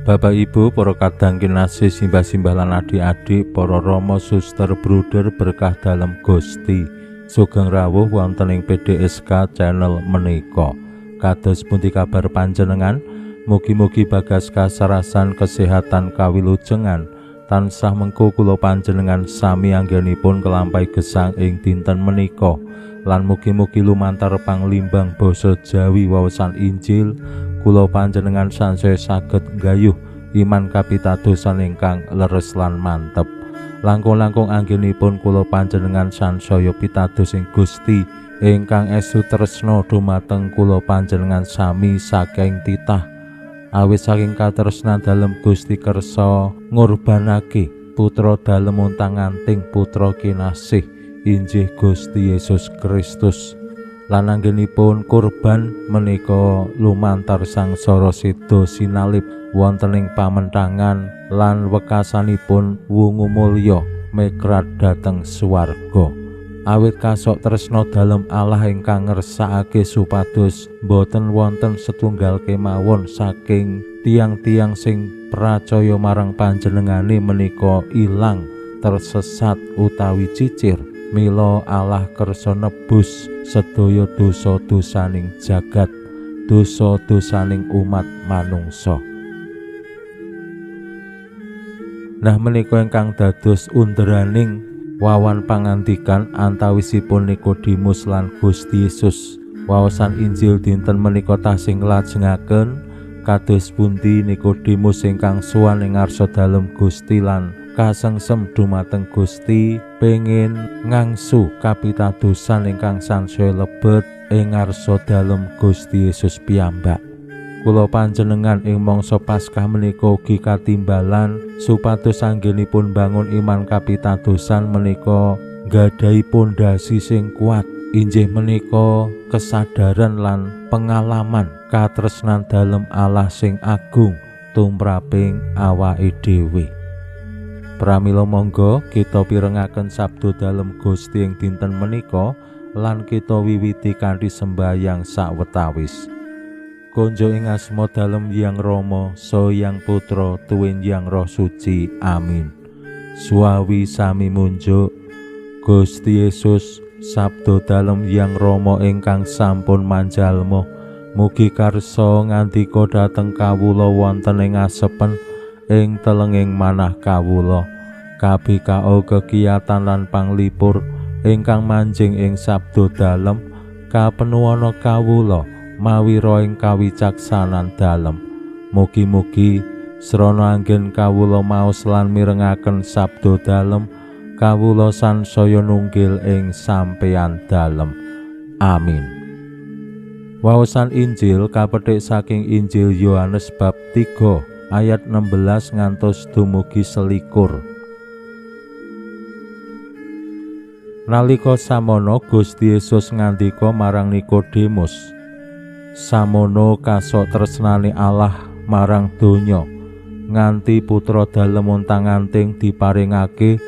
Bapak Ibu, para kadang kinasih, simbah-simbah lan adik-adik, para rama, suster, bruder berkah dalem Gusti. Sugeng rawuh wonten ing PDSK channel menika. Kados pundi kabar panjenengan? Mugi-mugi bagas kasarasan kesehatan kawilujengan tansah mengko kula panjenengan sami anggenipun kelampahi gesang ing dinten menika. Lan mugi-mugi lumantar panglimbang basa Jawi wawasan Injil kula panjenengan sansaya saged nggayuh iman kapitadosan ingkang leres lan mantep. Langkung-langkung anggenipun kula panjenengan sansaya pitados ing Gusti ingkang estu tresna dumateng kula panjenengan sami saking titah. Awit saking katresnan dalem Gusti kersa ngorbanake putra dalem ontang-anting putra kinasih injih Gusti Yesus Kristus. Lan anggenipun kurban menika lumantar sangsara seda sinalib wonten ing pamentangan lan wekasanipun wungu mulya mekrat dhateng swarga. Awit kasok tresna dalem Allah ingkang ngersakake supados boten wonten setunggal kemawon saking tiang-tiang sing pracaya marang panjenengane menika ilang, tersesat utawi cicir. Mila Allah kersa nebus sedaya dosa-dosaning jagat, dosa-dosaning umat manungsa. Nah menika ingkang dados underaning wawan pangandikan antawisipun Nikodemus lan Gusti Yesus. Wawasan Injil dinten menika tasih nglajengaken kados pundi Nikodemus ingkang sowan ing ngarsa dalem Gusti lan kasengsem dumateng Gusti pengin ngangsu kapitadosan ingkang sansaya lebet ing ngarsa dalem Gusti Yesus piyambak. Kula panjenengan ing mangsa Paskah menika ugi katimbalan supados anggenipun bangun iman kapitadosan menika nggadahi pondasi sing kuat, injih menika kesadaran lan pengalaman katresnan dalem Allah sing agung tumraping awake dhewe. Pramila monggo kita pirengaken sabda dalem Gusti ing dinten menika lan kita wiwiti kanthi sembahyang sawetawis. Konjo ing asma dalem Hyang Rama, saha Hyang Putra, tuwin Hyang Roh Suci. Amin. Suwawi sami munjuk Gusti Yesus, sabda dalem Hyang Rama ingkang sampun manjalma, mugi karsa ngandika dhateng kawula wonten ing asepen ing telenging manah kawula. Kabikao kekiyatan lan panglipur ingkang manjing ing sabda dalem kapenuwana kawula mawi ing kawicaksanan dalem. Mugi-mugi srana anggen kawula maos lan mirengaken sabda dalem, kawula sansaya nunggil ing sampeyan dalem. Amin. Wawasan Injil kapethik saking Injil Yohanes bab 3 ayat 16 ngantos dumugi 21. Nalika samono Gusti Yesus ngandika marang Nikodemus, samono kasok tresnane Allah marang donya nganti putra dalem ontang-anting diparingake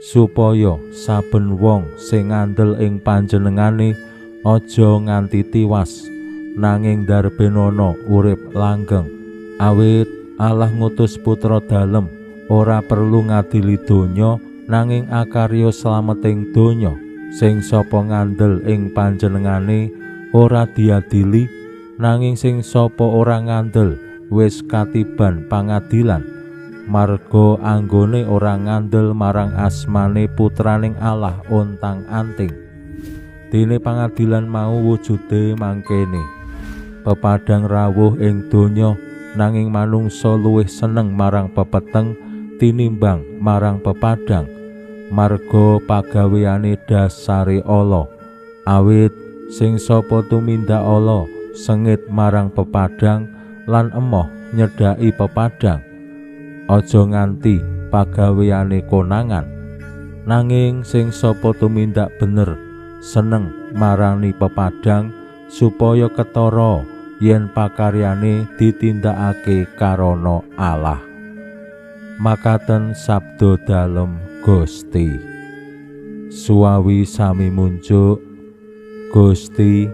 supaya saben wong sing ngandel ing panjenengane aja nganti tiwas nanging darbenono urip langgeng. Awit Allah ngutus putra dalem ora perlu ngadili donya nanging akarya slameting donya. Sing sapa ngandel ing panjenengane ora diadili, nanging sing sapa ora ngandel wis katiban pangadilan, marga anggone ora ngandel marang asmane putraning Allah ontang-anting. Dene pangadilan mau wujude mangkene: pepadang rawuh ing donya, nanging manungsa luwih seneng marang pepeteng tinimbang marang pepadang, marga pagaweane dasare ala. Awit sing sapa tumindak ala sengit marang pepadang lan emoh nyedhaki pepadang, aja nganti pagaweane konangan. Nanging sing sapa tumindak bener Seneng marani pepadang supaya ketara yen pakaryane ditindakake karana Allah. Makaten sabda dalem Gusti. Suwawi sami munjuk. Gusti,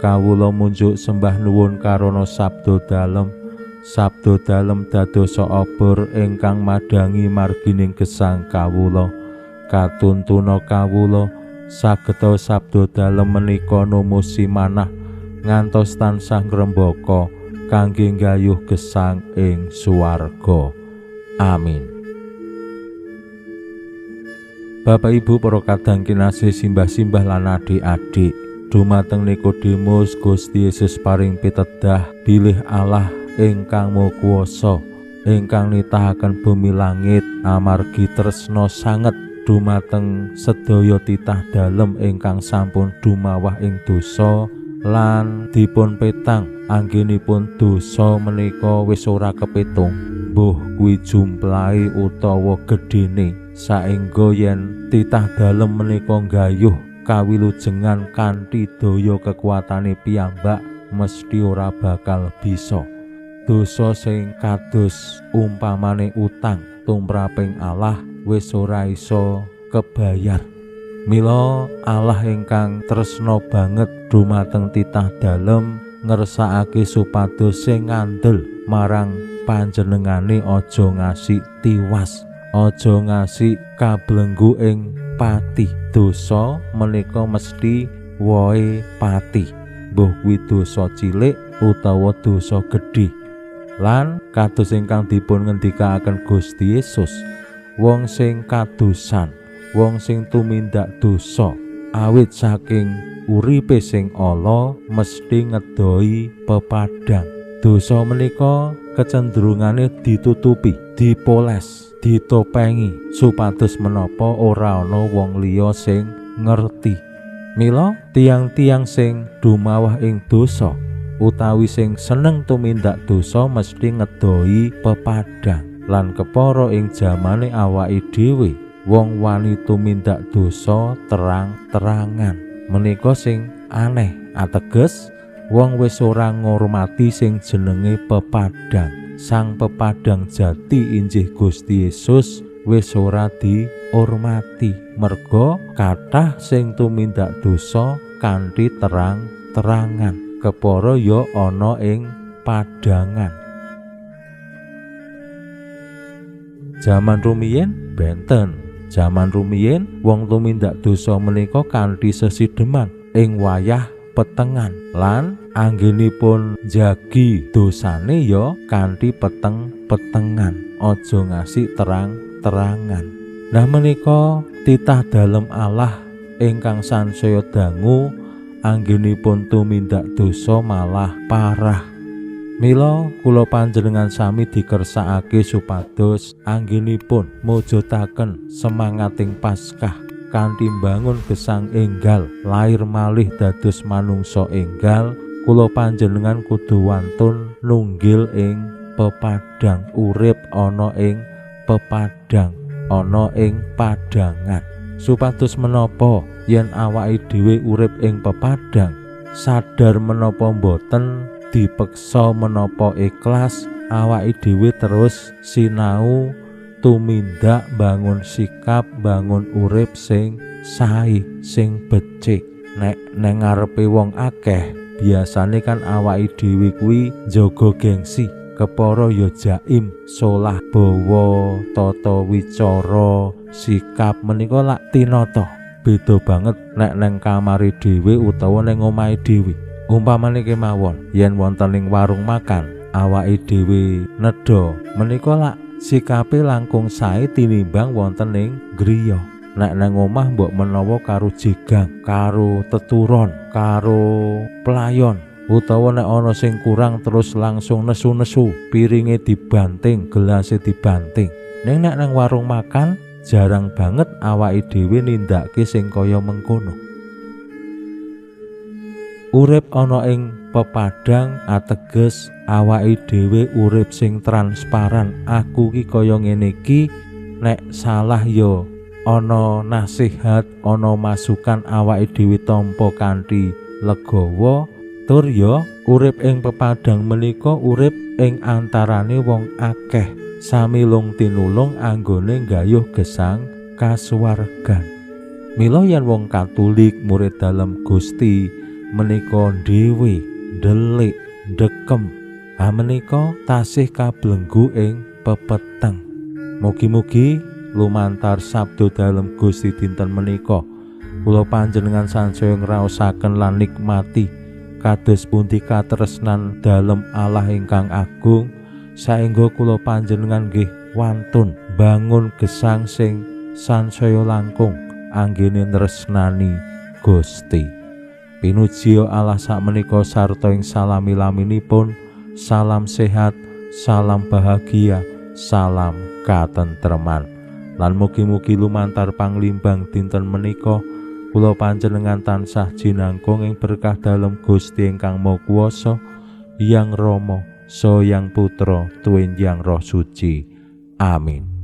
kawula munjuk sembah nuwun karana sabda dalem. Sabda dalem dadosa obor ingkang madhangi margining gesang kawula. Katuntuna kawula sageta sabda dalem menika numusi manah ngantos tansah ngrembaka kangge nggayuh gesang ing swarga. Amin. Bapak Ibu para kadang kinasih, simbah-simbah lan adik-adik, dumateng Nikodemus Gusti Yesus paring pitedah bilih Allah ingkang Maha Kuwasa ingkang nitahaken bumi langit amargi tresna sanget dumateng sedaya titah dalem ingkang sampun dumawah ing dosa lan dipun petang anggenipun dosa menika wis ora kepitung, mbuh kuwi jumlahe utawa gedhene, saengga yen titah dalem menika nggayuh kawilujengan kanthi daya kekuatane piyambak mesti ora bakal bisa. Dosa sing kados umpamane utang tumraping Allah wis ora iso kebayar. Mila Allah ingkang tresna banget dumateng titah dalem ngersakake supados sing ngandel marang panjenengane aja ngasih tiwas, aja ngasih kablenggu ing pati. Dosa menika mesti wohe pati, mbuh kuwi dosa cilik utawa dosa gedhe. Lan kados ingkang dipun ngendikaaken Gusti Yesus, wong sing kadosan, wong sing tumindak dosa awit saking uripe sing ala mesti ngedoi pepadang. Dosa menika kecenderungane ditutupi, dipoles, ditopengi supados menapa ora ana wong liya sing ngerti. Mila tiang-tiang sing dumawah ing dosa utawi sing seneng tumindak dosa mesti ngedoi pepadang. Lan kepara ing jamane awake dhewe, wong wani tumindak dosa terang-terangan. Menika sing aneh, ateges wong wis ora ngurmati sing jenenge pepadang. Sang pepadang jati injih Gusti Yesus wis ora dihormati merga kathah sing tumindak dosa kanthi terang-terangan. Kepara ya ana ing padangan. Jaman rumiyin benten. Jaman rumiyin wong tumindak dosa menika kanthi sesideman ing wayah petengan lan anggenipun jagi dosane ya kanthi peteng-petengan, aja ngasih terang-terangan. Nah menika titah dalem Allah ingkang sansaya dangu anggenipun tumindak dosa malah parah. Mila kula panjenengan sami dikersakake supados anggenipun mujudaken semangating Paskah kanthi mbangun gesang enggal, lair malih dados manungsa enggal. Kula panjenengan kudu wantun nunggil ing pepadang, urip ana ing pepadang, ana ing padangan. Supados menapa yen awake dhewe urip ing pepadang, sadar menapa mboten, dipeksa menapa ikhlas, awake dhewe terus sinau tumindak bangun sikap, bangun urip sing sae, sing becik. Nek neng ngarepe wong akeh, biasane kan awake dhewe kuwi njaga gengsi, kepara ya jaim, solah bawa, tata wicara, sikap menika lak tinata. Beda banget nek neng kamare dhewe utawa neng omahe dhewe. Umpamane kemawon yen wonten ing warung makan awake dhewe nedha menika lak sikape langkung sae tinimbang wonten ing griya. Nek nang omah mbok menawa karo jegang, karo teturon, karo playon, utawa nek ana sing kurang terus langsung nesu-nesu, piringe dibanting, gelase dibanting. Ning nek nang warung makan jarang banget awake dhewe nindakake sing kaya mengkono. Urip ana ing pepadang ateges awake dhewe urip sing transparan. Aku ki kaya ngene iki, nek salah ya Ana nasihat, ana masukan awake dhewe tampa kanthi legawa tur ya urip ing pepadang menika urip ing antarane wong akeh sami lung tinulung anggone nggayuh gesang kasuwargan. Mila yen wong Katolik murid dalem Gusti menika dhewe ndelik ndekem, ha menika tasih kablenggu ing pepeteng. Mugi-mugi lumantar sabda dalem Gusti dinten menika kula panjenengan sansaya ngraosaken lan nikmati kados pundi katresnan dalem Allah ingkang agung, saengga kula panjenengan nggih wantun bangun gesang sing sansaya langkung anggene nresnani Gusti. Pinuji Allah sakmenika sarta ing salami-laminipun, salam sehat, salam bahagia, salam katentreman. Lan mugi-mugi lumantar panglimbang dinten menika kula panjenengan tansah jinangkung ing berkah dalem Gusti ingkang Maha Kuwasa, Hyang Rama, Saha Hyang Putra, tuwin Hyang Roh Suci. Amin.